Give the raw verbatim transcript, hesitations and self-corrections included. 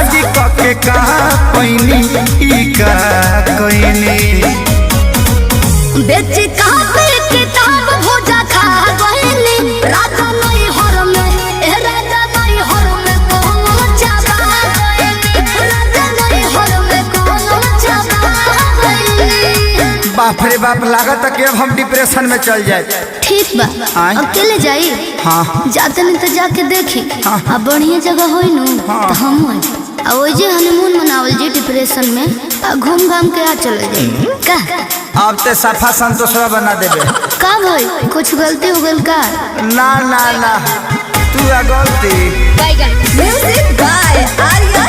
शादी कके का पैनी, ई का कैनी। बेच कापी किताब भुजा खा गइनी, राजा नैहर में, ए राजा नैहर में कोनो चबा गइनी, राजा नैहर में कोनो चबा गइनी। बाप रे बाप, लागत कि अब हम डिप्रेशन में चल जाए। ठीक बा, आय? अकेले जाई? हाँ। जाते नहीं तो जाके देखी। हाँ। अब बढ़िया जगह होई नु, हाँ। तो हम आई। आ ओइजे हनीमून मनावल जी डिप्रेशन में, आ घूम घाम के आ चले जाई। का? अब ते सफा संतोषवा बना देबे। का भाई, कुछ गलती हो गइल का? ना, ना, ना, तू आ गलती। Music by Arya